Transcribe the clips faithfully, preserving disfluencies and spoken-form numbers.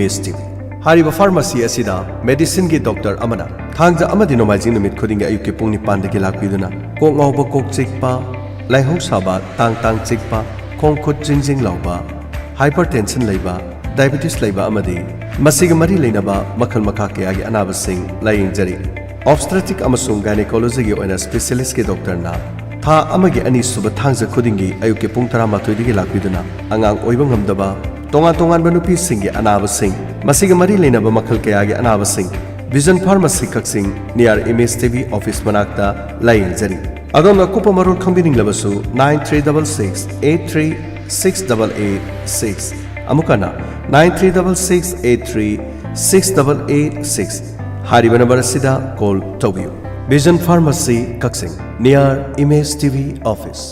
ꯃꯤꯁ TV. ꯍꯥꯏꯔꯤꯕ pharmacy ꯑꯁꯤꯗ ꯃꯦꯗꯤꯁꯤꯟꯒꯤ doctor ꯑꯃꯅ ꯊꯥꯡꯖ ꯑꯃꯗꯤ ꯅꯣꯡꯃꯥꯏꯖꯤꯡ ꯅꯨꯃꯤꯠ ꯈꯨꯗꯤꯡꯒꯤ ꯑꯌꯨꯛꯀꯤ ꯄꯨꯡ ꯅꯤꯄꯥꯟꯗꯒꯤ ꯂꯥꯛꯄꯤꯗꯨꯅ ꯀꯣꯛ ꯉꯥꯎꯕ, ꯀꯣꯛ ꯆꯤꯛꯄ, ꯂꯥꯏꯍꯧ ꯁꯥꯕ, ꯇꯥꯡ ꯇꯥꯡ ꯆꯤꯛꯄ, ꯈꯣꯡ ꯈꯨꯠ ꯖꯤꯡ ꯖꯤꯡ ꯂꯥꯎꯕ, ꯍꯥꯏꯄꯔꯇꯦꯟꯁꯟ ꯂꯩꯕ, ꯗꯥꯏꯕꯦꯇꯤꯁ ꯂꯩꯕ ꯑꯃꯗꯤ ꯃꯁꯤꯒ ꯃꯔꯤ ꯂꯩꯅꯕ ꯃꯈꯜ ꯃꯈꯥ ꯀꯌꯥꯒꯤ ꯑꯅꯥꯕꯁꯤꯡ ꯂꯥꯌꯦꯡꯖꯔꯤ꯫ ꯑꯣꯕꯁꯇ꯭ꯔꯦꯇꯤꯛ ꯑꯃꯁꯨꯡ ꯒꯥꯏꯅꯤꯀꯣꯂꯣꯖꯤꯒꯤ ꯑꯣꯏꯅ ꯁ꯭ꯄꯦꯁꯤꯌꯦꯂꯤꯁꯀꯤ ꯗꯣꯛꯇꯔꯅ ꯊꯥ ꯑꯃꯒꯤ ꯑꯅꯤꯁꯨꯕ ꯊꯥꯡꯖ ꯈꯨꯗꯤꯡꯒꯤ ꯑꯌꯨꯛꯀꯤ ꯄꯨꯡ ꯇꯔꯥꯃꯥꯊꯣꯏꯗꯒꯤ ꯂꯥꯛꯄꯤꯗꯨꯅ ꯑꯉꯥꯡ ꯑꯣꯏꯕ ꯉꯝꯗꯕ, ꯇꯣꯉꯥꯟ ꯇꯣꯉꯥꯟꯕ ꯅꯨꯄꯤꯁꯤꯡꯒꯤ ꯑꯅꯥꯕꯁꯤꯡ, ꯃꯁꯤꯒ ꯃꯔꯤ ꯂꯩꯅꯕ ꯃꯈꯜ ꯀꯌꯥꯒꯤ ꯑꯅꯥꯕꯁꯤꯡ ꯚꯤꯖꯟ ꯐꯥꯔꯃꯥꯁꯤ ꯀꯛꯆꯤꯡ near ꯏꯃꯦꯖ ꯇꯤꯚꯤ ꯑꯣꯐꯤꯁ ꯃꯅꯥꯛꯇ ꯂꯥꯌꯦꯡꯖꯔꯤ꯫ ꯑꯗꯣꯝꯅ ꯑꯀꯨꯞꯄ ꯃꯔꯣꯜ ꯈꯪꯕꯤꯅꯤꯡꯂꯕꯁꯨ nine three double six eight three six double eight six, ꯑꯃꯨꯛ ꯍꯟꯅ nine three double six eight three six double eight six ꯍꯥꯏꯔꯤꯕ ꯅꯝꯕꯔ ꯑꯁꯤꯗ ꯀꯣꯜ ꯇꯧꯕꯤꯌꯨ꯫ ꯚꯤꯖꯟ ꯐꯥꯔꯃꯥꯁꯤ ꯀꯛꯆꯤꯡ, near ꯏꯃꯦꯖ ꯇꯤꯚꯤ ꯑꯣꯐꯤꯁ꯫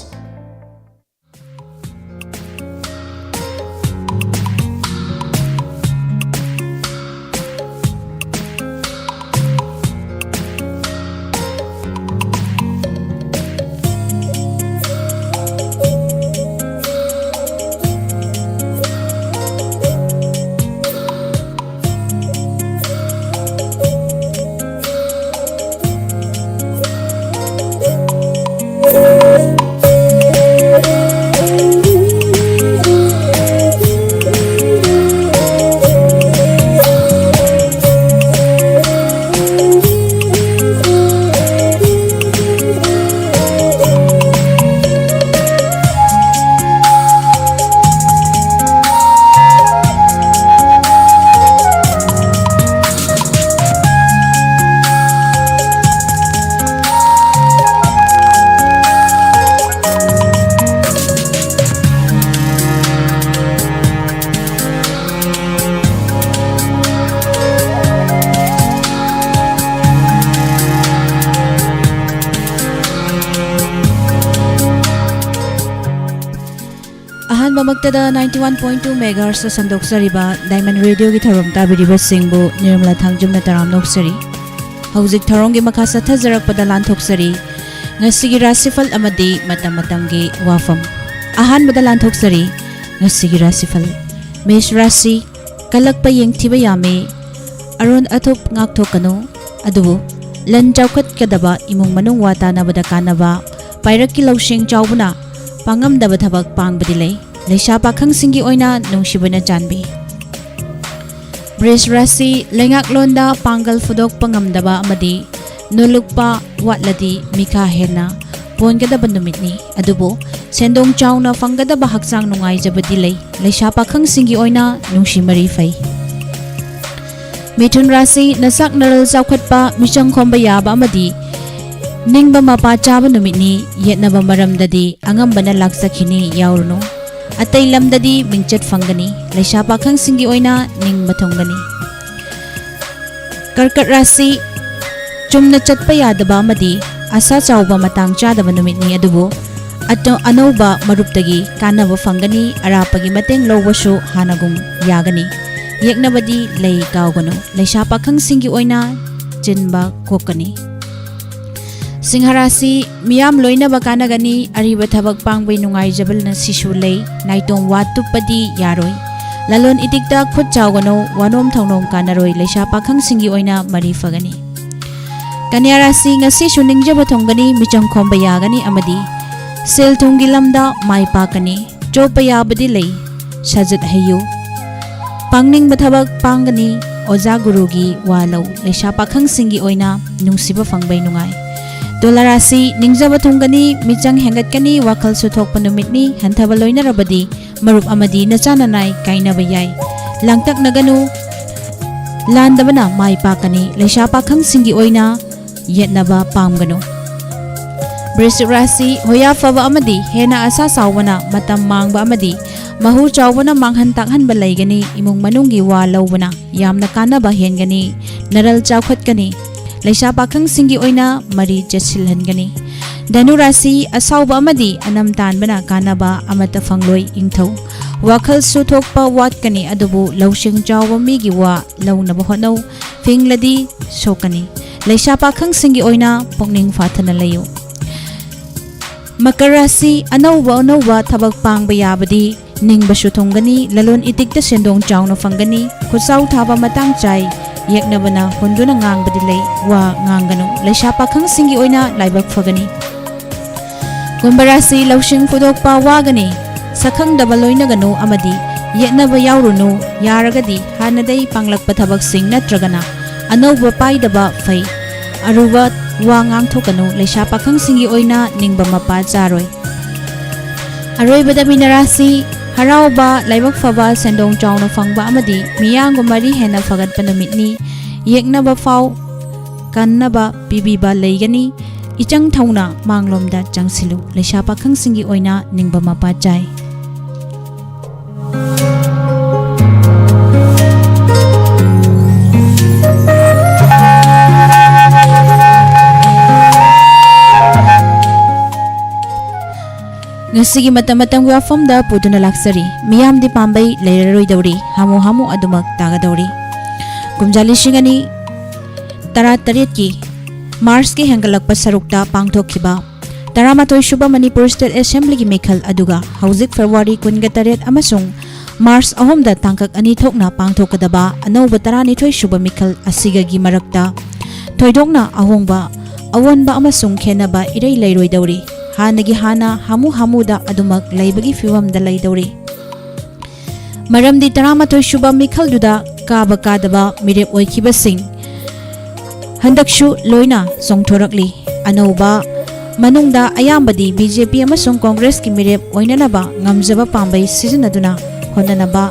ꯑꯍꯥꯟꯕꯃꯛꯇꯗ ninety one point two megahertz ꯁꯟꯗꯣꯛꯆꯔꯤꯕ Diamond Radio ꯒꯤ ꯊꯧꯔꯝ ꯇꯥꯕꯤꯔꯤꯕꯁꯤꯡꯕꯨ ꯅꯤꯔꯃꯂꯥ ꯊꯥꯡꯖꯝꯅ ꯇꯔꯥꯝꯅ ꯑꯣꯛꯆꯔꯤ꯫ ꯍꯧꯖꯤꯛ ꯊꯧꯔꯝꯒꯤ ꯃꯈꯥ ꯆꯠꯊꯖꯔꯛꯄꯗ ꯂꯥꯟꯊꯣꯛꯆꯔꯤ ꯉꯁꯤꯒꯤ ꯔꯥꯁꯤꯐꯜ ꯑꯃꯗꯤ ꯃꯇꯝ ꯃꯇꯝꯒꯤ ꯋꯥꯐꯝ꯫ ꯑꯍꯥꯟꯕꯗ ꯂꯥꯟꯊꯣꯛꯆꯔꯤ ꯉꯁꯤꯒꯤ ꯔꯥꯁꯤꯐꯜ꯫ ꯃꯦꯁ ꯔꯥꯁꯤ, ꯀꯜꯂꯛꯄ ꯌꯦꯡꯊꯤꯕ ꯌꯥꯝꯃꯤ꯫ ꯑꯔꯣꯟ ꯑꯊꯨꯞ ꯉꯥꯛꯊꯣꯛꯀꯅꯨ꯫ ꯑꯗꯨꯕꯨ ꯂꯟ ꯆꯥꯎꯈꯠꯀꯗꯕ, ꯏꯃꯨꯡ ꯃꯅꯨꯡ ꯋꯥ ꯇꯥꯅꯕꯗ ꯀꯥꯟꯅꯕ, ꯄꯥꯏꯔꯛꯀꯤ ꯂꯧꯁꯤꯡ ꯆꯥꯎꯕꯅ ꯄꯥꯡꯉꯝꯗꯕ ꯊꯕꯛ ꯄꯥꯡꯕꯗꯤ ꯂꯩ꯫ ꯂꯩꯁꯥ ꯄꯥꯈꯪꯁꯤꯡꯒꯤ ꯑꯣꯏꯅ ꯅꯨꯡꯁꯤꯕꯅ ꯆꯥꯟꯕꯤ꯫ ꯕ꯭ꯔꯤꯖ ꯔꯥꯁꯤ, ꯂꯩꯉꯥꯛꯂꯣꯟꯗ ꯄꯥꯡꯒꯜ ꯐꯨꯗꯣꯛꯄ ꯉꯝꯗꯕ ꯑꯃꯗꯤ ꯅꯣꯂꯨꯛꯄ ꯋꯥꯠꯂꯗꯤ ꯃꯤꯈꯥ ꯍꯦꯟꯅ ꯄꯣꯟꯒꯗꯕ ꯅꯨꯃꯤꯠꯅꯤ꯫ ꯑꯗꯨꯕꯨ ꯁꯦꯟꯗꯣꯡ ꯆꯥꯎꯅ ꯐꯪꯒꯗꯕ ꯍꯛꯆꯥꯡ ꯅꯨꯡꯉꯥꯏꯖꯕꯗꯤ ꯂꯩ꯫ ꯂꯩꯁꯥ ꯄꯥꯈꯪꯁꯤꯡꯒꯤ ꯑꯣꯏꯅ ꯅꯨꯡꯁꯤ ꯃꯔꯤ ꯐꯩ꯫ ꯃꯤꯊꯨꯟ ꯔꯥꯁꯤ, ꯅꯁꯥꯛ ꯅꯔꯜ ꯆꯥꯎꯈꯠꯄ, ꯃꯤꯆꯪ ꯈꯣꯝꯕ ꯌꯥꯕ ꯑꯃꯗꯤ ꯅꯤꯡꯕ ꯃꯄꯥ ꯆꯥꯕ ꯅꯨꯃꯤꯠꯅꯤ꯫ ꯌꯦꯠꯅꯕ ꯃꯔꯝꯗꯗꯤ ꯑꯉꯝꯕꯅ ꯂꯥꯛꯆꯈꯤꯅꯤ, ꯌꯥꯎꯔꯨꯅꯨ꯫ ꯑꯇꯩ ꯂꯝꯗꯗꯤ ꯃꯤꯡꯆꯠ ꯐꯪꯒꯅꯤ꯫ ꯂꯩꯁꯥ ꯄꯥꯈꯪꯁꯤꯡꯒꯤ ꯑꯣꯏꯅ ꯅꯤꯡꯕ ꯊꯨꯡꯒꯅꯤ꯫ ꯀꯔꯀꯠ ꯔꯥꯁꯤ, ꯆꯨꯝꯅ ꯆꯠꯄ ꯌꯥꯗꯕ ꯑꯃꯗꯤ ꯑꯁꯥ ꯆꯥꯎꯕ ꯃꯇꯥꯡ ꯆꯥꯗꯕ ꯅꯨꯃꯤꯠꯅꯤ, ꯑꯗꯨꯕꯨ ꯑꯇ-, ꯑꯅꯧꯕ ꯃꯔꯨꯞꯇꯒꯤ ꯀꯥꯟꯅꯕ ꯐꯪꯒꯅꯤ꯫ ꯑꯔꯥꯞꯄꯒꯤ ꯃꯇꯦꯡ ꯂꯧꯕꯁꯨ ꯍꯥꯟꯅꯒꯨꯝ ꯌꯥꯒꯅꯤ꯫ ꯌꯦꯛꯅꯕꯗꯤ ꯂꯩ ꯀꯥꯎꯒꯅꯨ꯫ ꯂꯩꯁꯥ ꯄꯥꯈꯪꯁꯤꯡꯒꯤ ꯑꯣꯏꯅ ꯆꯤꯟꯕ ꯀꯣꯛꯀꯅꯤ꯫ ꯁꯤꯡꯍ ꯔꯥꯁꯤ, ꯃꯤꯌꯥꯝ ꯂꯣꯏꯅꯕ ꯀꯥꯟꯅꯒꯅꯤ꯫ ꯑꯔꯤꯕ ꯊꯕꯛ ꯄꯥꯡꯕꯩ ꯅꯨꯡꯉꯥꯏꯖꯕꯅ ꯁꯤꯁꯨ ꯂꯩ꯫ ꯅꯥꯏꯇꯣꯝ ꯋꯥ ꯇꯨꯞꯄꯗꯤ ꯌꯥꯔꯣꯏ꯫ ꯂꯂꯣꯟ ꯏꯇꯤꯛꯇ ꯈꯨꯠ ꯆꯥꯎꯒꯅꯨ꯫ ꯋꯥꯅꯣꯝ ꯊꯧꯅꯣꯝ ꯀꯥꯟꯅꯔꯣꯏ꯫ ꯂꯩꯁꯥ ꯄꯥꯈꯪꯁꯤꯡꯒꯤ ꯑꯣꯏꯅ ꯃꯔꯤ ꯐꯒꯅꯤ꯫ ꯀꯟꯌꯥ ꯔꯥꯁꯤ, ꯉꯁꯤꯁꯨ ꯅꯤꯡꯖꯕ ꯊꯨꯡꯒꯅꯤ, ꯃꯤꯆꯪ ꯈꯣꯝꯕ ꯌꯥꯒꯅꯤ ꯑꯃꯗꯤ ꯁꯦꯜ ꯊꯨꯝꯒꯤ ꯂꯝꯗ ꯃꯥꯏ ꯄꯥꯛꯀꯅꯤ꯫ ꯆꯣꯞꯄ ꯌꯥꯕꯗꯤ ꯂꯩ, ꯁꯥꯖꯠ ꯍꯩꯌꯨ꯫ ꯄꯥꯡꯅꯤꯡꯕ ꯊꯕꯛ ꯄꯥꯡꯒꯅꯤ꯫ ꯑꯣꯖꯥ ꯒꯨꯔꯨꯒꯤ ꯋꯥ ꯂꯧ꯫ ꯂꯩꯁꯥ ꯄꯥꯈꯪꯁꯤꯡꯒꯤ ꯑꯣꯏꯅ ꯅꯨꯡꯁꯤꯕ ꯐꯪꯕꯩ ꯅꯨꯡꯉꯥꯏ꯫ ꯇꯨꯂꯥ ꯔꯥꯁꯤ, ꯅꯤꯡꯖꯕ ꯊꯨꯡꯒꯅꯤ, ꯃꯤꯆꯪ ꯍꯦꯟꯒꯠꯀꯅꯤ, ꯋꯥꯈꯜꯁꯨ ꯊꯣꯛꯄ ꯅꯨꯃꯤꯠꯅꯤ꯫ ꯍꯟꯊꯕ ꯂꯣꯏꯅꯔꯕꯗꯤ ꯃꯔꯨꯞ ꯑꯃꯗꯤ ꯅꯆꯥ ꯅꯅꯥꯏ ꯀꯥꯏꯅꯕ ꯌꯥꯏ꯫ ꯂꯥꯡꯇꯛꯅꯒꯅꯨ, ꯂꯥꯟꯗꯕꯅ ꯃꯥꯏ ꯄꯥꯛꯀꯅꯤ꯫ ꯂꯩꯁꯥ ꯄꯥꯈꯪꯁꯤꯡꯒꯤ ꯑꯣꯏꯅ ꯌꯦꯠꯅꯕ ꯄꯥꯝꯒꯅꯨ꯫ ꯕ꯭ꯔꯤꯁꯤꯛ ꯔꯥꯁꯤ, ꯍꯣꯌꯥ ꯐꯕ ꯑꯃꯗꯤ ꯍꯦꯟꯅ ꯑꯁꯥ ꯆꯥꯎꯕꯅ ꯃꯇꯝ ꯃꯥꯡꯕ ꯑꯃꯗꯤ ꯃꯍꯨ ꯆꯥꯎꯕꯅ ꯃꯥꯡꯍꯟ ꯇꯥꯛꯍꯟꯕ ꯂꯩꯒꯅꯤ꯫ ꯏꯃꯨꯡ ꯃꯅꯨꯡꯒꯤ ꯋꯥ ꯂꯧꯕꯅ ꯌꯥꯝꯅ ꯀꯥꯟꯅꯕ ꯍꯦꯟꯒꯅꯤ꯫ ꯅꯔꯜ ꯆꯥꯎꯈꯠꯀꯅꯤ꯫ ꯂꯩꯁꯥ ꯄꯥꯈꯪꯁꯤꯡꯒꯤ ꯑꯣꯏꯅ ꯃꯔꯤ ꯆꯦꯠꯁꯤꯜꯍꯟꯒꯅꯤ꯫ ꯙꯅꯨ ꯔꯥꯁꯤ, ꯑꯁꯥꯎꯕ ꯑꯃꯗꯤ ꯑꯅꯝ ꯇꯥꯟꯕꯅ ꯀꯥꯟꯅꯕ ꯑꯃꯠꯇ ꯐꯪꯂꯣꯏ꯫ ꯏꯪꯊꯧ꯫ ꯋꯥꯈꯜꯁꯨ ꯊꯣꯛꯄ ꯋꯥꯠꯀꯅꯤ, ꯑꯗꯨꯕꯨ ꯂꯧꯁꯤꯡ ꯆꯥꯎꯕ ꯃꯤꯒꯤ ꯋꯥ ꯂꯧꯅꯕ ꯍꯣꯠꯅꯧ꯫ ꯐꯤꯡꯂꯗꯤ ꯁꯣꯛꯀꯅꯤ꯫ ꯂꯩꯁꯥ ꯄꯥꯈꯪꯁꯤꯡꯒꯤ ꯑꯣꯏꯅ ꯄꯨꯛꯅꯤꯡ ꯐꯥꯊꯅ ꯂꯩꯌꯨ꯫ ꯃꯀꯔ ꯔꯥꯁꯤ, ꯑꯅꯧꯕ ꯑꯅꯧꯕ ꯊꯕꯛ ꯄꯥꯡꯕ ꯌꯥꯕꯗꯤ ꯅꯤꯡꯕꯁꯨ ꯊꯨꯡꯒꯅꯤ, ꯂꯂꯣꯟ ꯏꯇꯤꯛꯇ ꯁꯦꯟꯗꯣꯡ ꯆꯥꯎꯅ ꯐꯪꯒꯅꯤ, ꯈꯨꯠꯆꯥꯎ ꯊꯥꯕ ꯃꯇꯥꯡ ꯆꯥꯏ, ꯌꯦꯛꯅꯕꯅ ꯍꯨꯟꯗꯨꯅ ꯉꯥꯡꯕꯗꯤ ꯂꯩ, ꯋꯥ ꯉꯥꯡꯒꯅꯨ, ꯂꯩꯁꯥ ꯄꯥꯈꯪꯁꯤꯡꯒꯤ ꯑꯣꯏꯅ ꯂꯥꯏꯕꯛ ꯐꯒꯅꯤ꯫ ꯀꯨꯝꯚ ꯔꯥꯁꯤ ꯂꯧꯁꯤꯡ ꯐꯨꯗꯣꯛꯄ ꯋꯥꯒꯅꯤ, ꯁꯛꯈꯪꯗꯕ ꯂꯣꯏꯅꯒꯅꯨ ꯑꯃꯗꯤ ꯌꯦꯠꯅꯕ ꯌꯥꯎꯔꯨꯅꯨ, ꯌꯥꯔꯒꯗꯤ ꯍꯥꯟꯅꯗꯩ ꯄꯥꯡꯂꯛꯄ ꯊꯕꯛꯁꯤꯡ ꯅꯠꯇ꯭ꯔꯒꯅ ꯑꯅꯧꯕ ꯄꯥꯏꯗꯕ ꯐꯩ, ꯑꯔꯨꯕ ꯋꯥ ꯉꯥꯡꯊꯣꯛꯀꯅꯨ, ꯂꯩꯁꯥ ꯄꯥꯈꯪꯁꯤꯡꯒꯤ ꯑꯣꯏꯅ ꯅꯤꯡꯕ ꯃꯄꯥ ꯆꯥꯔꯣꯏ꯫ ꯑꯔꯣꯏꯕꯗ ꯃꯤꯅ ꯔꯥꯁꯤ, ꯍꯔꯥꯎꯕ, ꯂꯥꯏꯕꯛ ꯐꯕ, ꯁꯦꯟꯗꯣꯡ ꯆꯥꯎꯅ ꯐꯪꯕ ꯑꯃꯗꯤ ꯃꯤꯌꯥꯝꯒ ꯃꯔꯤ ꯍꯦꯟꯅ ꯐꯒꯠꯄ ꯅꯨꯃꯤꯠꯅꯤ꯫ ꯌꯦꯛꯅꯕ ꯐꯥꯎ ꯀꯟꯅꯕ ꯄꯤꯕꯤꯕ ꯂꯩꯒꯅꯤ꯫ ꯏꯆꯪ ꯊꯧꯅ ꯃꯥꯡꯂꯣꯝꯗ ꯆꯪꯁꯤꯜꯂꯨ꯫ ꯂꯩꯁꯥ ꯄꯥꯈꯪꯁꯤꯡꯒꯤ ꯑꯣꯏꯅ ꯅꯤꯡꯕ ꯃꯄꯥ ꯆꯥꯏ꯫ ꯉꯁꯤꯒꯤ ꯃꯇꯝ ꯃꯇꯝꯒꯤ ꯋꯥꯐꯝꯗ ꯄꯨꯗꯨꯅ ꯂꯥꯛꯆꯔꯤ꯫ ꯃꯤꯌꯥꯝꯗꯤ ꯄꯥꯝꯕꯩ ꯂꯩꯔꯔꯣꯏꯗꯧꯔꯤ, ꯍꯥꯃꯨ ꯍꯥꯃꯨ ꯑꯗꯨꯃꯛ ꯇꯥꯒꯗꯧꯔꯤ꯫ ꯀꯨꯝꯖꯥ ꯂꯤꯁꯤꯡ ꯑꯅꯤ ꯇꯔꯥꯇꯔꯦꯠꯀꯤ ꯃꯥꯔꯆꯀꯤ ꯍꯦꯟꯒꯠꯂꯛꯄ ꯁꯔꯨꯛꯇ ꯄꯥꯡꯊꯣꯛꯈꯤꯕ ꯇꯔꯥꯃꯥꯊꯣꯏ ꯁꯨꯕ ꯃꯅꯤꯄꯨꯔ ꯁ꯭ꯇꯦꯠ ꯑꯦꯁꯦꯝꯕ꯭ꯂꯤꯒꯤ ꯃꯤꯈꯜ ꯑꯗꯨꯒ ꯍꯧꯖꯤꯛ ꯐꯦꯕ꯭ꯔꯨꯋꯥꯔꯤ ꯀꯨꯟꯒ ꯇꯔꯦꯠ ꯑꯃꯁꯨꯡ ꯃꯥꯔꯆ ꯑꯍꯨꯝꯗ ꯇꯥꯡꯀꯛ ꯑꯅꯤ ꯊꯣꯛꯅ ꯄꯥꯡꯊꯣꯛꯀꯗꯕ ꯑꯅꯧꯕ ꯇꯔꯥꯅꯤꯊꯣꯏ ꯁꯨꯕ ꯃꯤꯈꯜ ꯑꯁꯤꯒꯒꯤ ꯃꯔꯛꯇ ꯊꯣꯏꯗꯣꯛꯅ ꯑꯍꯣꯡꯕ, ꯑꯑꯣꯟꯕ ꯑꯃꯁꯨꯡ ꯈꯦꯟꯅꯕ ꯏꯔꯩ ꯂꯩꯔꯣꯏꯗꯧꯔꯤ꯫ ꯍꯥꯟꯅꯒꯤ ꯍꯥꯟꯅ ꯍꯥꯃꯨ ꯍꯥꯃꯨꯗ ꯑꯗꯨꯃꯛ ꯂꯩꯕꯒꯤ ꯐꯤꯕꯝꯗ ꯂꯩꯗꯧꯔꯤ꯫ ꯃꯔꯝꯗꯤ ꯇꯔꯥꯃꯥꯊꯣꯏ ꯁꯨꯕ ꯃꯤꯈꯜꯗꯨꯗ ꯀꯥꯕ ꯀꯥꯗꯕ ꯃꯤꯔꯦꯞ ꯑꯣꯏꯈꯤꯕꯁꯤꯡ ꯍꯟꯗꯛꯁꯨ ꯂꯣꯏꯅ ꯆꯣꯡꯊꯣꯔꯛꯂꯤ꯫ ꯑꯅꯧꯕ ꯃꯅꯨꯡꯗ ꯑꯌꯥꯝꯕꯗꯤ ꯕꯤ ꯖꯦ ꯄꯤ ꯑꯃꯁꯨꯡ ꯀꯣꯡꯒ꯭ꯔꯦꯁꯀꯤ ꯃꯤꯔꯦꯞ ꯑꯣꯏꯅꯅꯕ ꯉꯝꯖꯕ ꯄꯥꯝꯕꯩ ꯁꯤꯖꯤꯟꯅꯗꯨꯅ ꯍꯣꯠꯅꯅꯕ,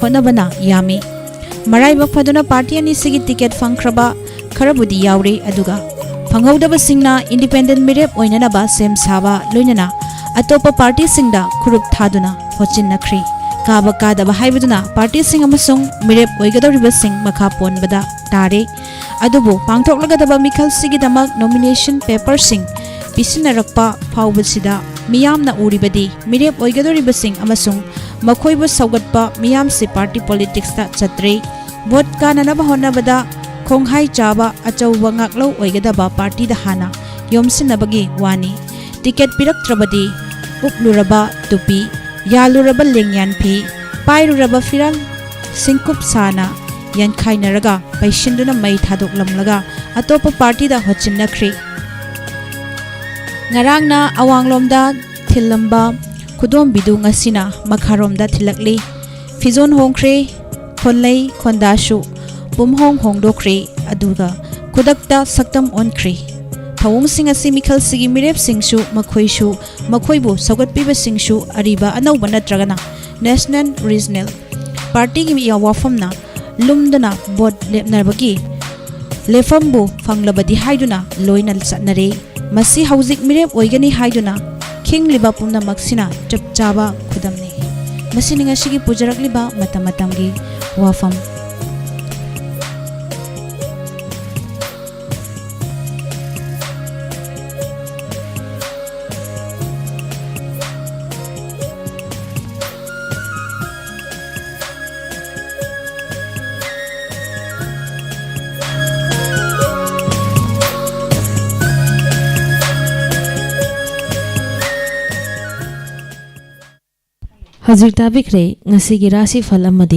ꯍꯣꯠꯅꯕꯅ ꯌꯥꯝꯃꯤ꯫ ꯃꯔꯥꯏꯕꯛ ꯐꯗꯨꯅ ꯄꯥꯔꯇꯤ ꯑꯅꯤꯁꯤꯒꯤ ꯇꯤꯀꯦꯠ ꯐꯪꯈ꯭ꯔꯕ ꯈꯔꯕꯨꯗꯤ ꯌꯥꯎꯔꯦ, ꯑꯗꯨꯒ ꯐꯪꯍꯧꯗꯕꯁꯤꯡꯅ ꯏꯟꯗꯤꯄꯦꯟꯗꯦꯟ ꯃꯤꯔꯦꯞ ꯑꯣꯏꯅꯅꯕ ꯁꯦꯝ ꯁꯥꯕ, ꯂꯣꯏꯅꯅ ꯑꯇꯣꯞꯄ ꯄꯥꯔꯇꯤꯁꯤꯡꯗ ꯈꯨꯔꯨꯞ ꯊꯥꯗꯨꯅ ꯍꯣꯠꯆꯤꯟꯅꯈ꯭ꯔꯤ꯫ ꯀꯥꯕ ꯀꯥꯗꯕ ꯍꯥꯏꯕꯗꯨꯅ ꯄꯥꯔꯇꯤꯁꯤꯡ ꯑꯃꯁꯨꯡ ꯃꯤꯔꯦꯞ ꯑꯣꯏꯒꯗꯧꯔꯤꯕꯁꯤꯡ ꯃꯈꯥ ꯄꯣꯟꯕꯗ ꯇꯥꯔꯦ꯫ ꯑꯗꯨꯕꯨ ꯄꯥꯡꯊꯣꯛꯂꯒꯗꯕ ꯃꯤꯈꯜꯁꯤꯒꯤꯗꯃꯛ ꯅꯣꯃꯤꯅꯦꯁꯟ ꯄꯦꯄꯔꯁꯤꯡ ꯄꯤꯁꯤꯟꯅꯔꯛꯄ ꯐꯥꯎꯕꯁꯤꯗ ꯃꯤꯌꯥꯝꯅ ꯎꯔꯤꯕꯗꯤ ꯃꯤꯔꯦꯞ ꯑꯣꯏꯒꯗꯧꯔꯤꯕꯁꯤꯡ ꯑꯃꯁꯨꯡ ꯃꯈꯣꯏꯕꯨ ꯁꯧꯒꯠꯄ ꯃꯤꯌꯥꯝꯁꯤ ꯄꯥꯔꯇꯤ ꯄꯣꯂꯤꯇꯤꯛꯁꯇ ꯆꯠꯇ꯭ꯔꯦ꯫ ꯚꯣꯠ ꯀꯥꯅꯅꯕ ꯍꯣꯠꯅꯕꯗ ꯈꯣꯡꯍꯥꯏ ꯆꯥꯕ ꯑꯆꯧꯕ ꯉꯥꯛꯂꯧ ꯑꯣꯏꯒꯗꯕ ꯄꯥꯔꯇꯤꯗ ꯍꯥꯟꯅ ꯌꯣꯝꯁꯤꯟꯅꯕꯒꯤ ꯋꯥꯅꯤ꯫ ꯇꯤꯀꯦꯠ ꯄꯤꯔꯛꯇ꯭ꯔꯕꯗꯤ ꯎꯞꯂꯨꯔꯕ ꯇꯨꯄꯤ, ꯌꯥꯜꯂꯨꯔꯕ ꯂꯦꯡꯌꯥꯟ ꯐꯤ, ꯄꯥꯏꯔꯨꯔꯕ ꯐꯤꯔꯥꯜ, ꯁꯤꯡꯀꯨꯞ ꯁꯥꯅ ꯌꯥꯟꯈꯥꯏꯅꯔꯒ ꯄꯩꯁꯤꯟꯗꯨꯅ ꯃꯩ ꯊꯥꯗꯣꯛꯂꯝꯂꯒ ꯑꯇꯣꯞꯄ ꯄꯥꯔꯇꯤꯗ ꯍꯣꯠꯆꯤꯟꯅꯈ꯭ꯔꯦ꯫ ꯉꯔꯥꯡꯅ ꯑꯋꯥꯡꯂꯣꯝꯗ ꯊꯤꯜꯂꯝꯕ ꯈꯨꯗꯣꯝꯕꯤꯗꯨ ꯉꯁꯤꯅ ꯃꯈꯥꯔꯣꯝꯗ ꯊꯤꯜꯂꯛꯂꯤ꯫ ꯐꯤꯖꯣꯜ ꯍꯣꯡꯈ꯭ꯔꯦ, ꯈꯣꯟꯂꯩ ꯈꯣꯟꯗꯥꯁꯨ ꯄꯨꯝꯍꯣꯡ ꯍꯣꯡꯗꯣꯛꯈ꯭ꯔꯦ, ꯑꯗꯨꯒ ꯈꯨꯗꯛꯇ ꯁꯛꯇꯝ ꯑꯣꯟꯈ꯭ꯔꯦ꯫ ꯊꯧꯑꯣꯡꯁꯤꯡ ꯑꯁꯤ ꯃꯤꯈꯜꯁꯤꯒꯤ ꯃꯤꯔꯦꯞꯁꯤꯡꯁꯨ ꯃꯈꯣꯏꯁꯨ ꯃꯈꯣꯏꯕꯨ ꯁꯧꯒꯠꯄꯤꯕꯁꯤꯡꯁꯨ ꯑꯔꯤꯕ ꯑꯅꯧꯕ ꯅꯠꯇ꯭ꯔꯒꯅ ꯅꯦꯁꯅꯦꯜ ꯔꯤꯖꯅꯦꯜ ꯄꯥꯔꯇꯤꯒꯤ ꯋꯥꯐꯝꯅ ꯂꯨꯝꯗꯨꯅ ꯚꯣꯠ ꯂꯦꯞꯅꯕꯒꯤ ꯂꯦꯞꯐꯝꯕꯨ ꯐꯪꯂꯕꯗꯤ ꯍꯥꯏꯗꯨꯅ ꯂꯣꯏꯅ ꯆꯠꯅꯔꯦ꯫ ꯃꯁꯤ ꯍꯧꯖꯤꯛ ꯃꯤꯔꯦꯞ ꯑꯣꯏꯒꯅꯤ ꯍꯥꯏꯗꯨꯅ ꯈꯤꯡꯂꯤꯕ ꯄꯨꯝꯅꯃꯛꯁꯤꯅ ꯆꯞ ꯆꯥꯕ ꯈꯨꯗꯝꯅꯤ꯫ ꯃꯁꯤꯅꯤ ꯉꯁꯤꯒꯤ ꯄꯨꯖꯔꯛꯂꯤꯕ ꯃꯇꯝ ꯃꯇꯝꯒꯤ ꯋꯥꯐꯝ꯫ ꯍꯧꯖꯤꯛ ꯇꯥꯕꯤꯈ꯭ꯔꯦ ꯉꯁꯤꯒꯤ ꯔꯥꯁꯤꯐꯜ ꯑꯃꯗꯤ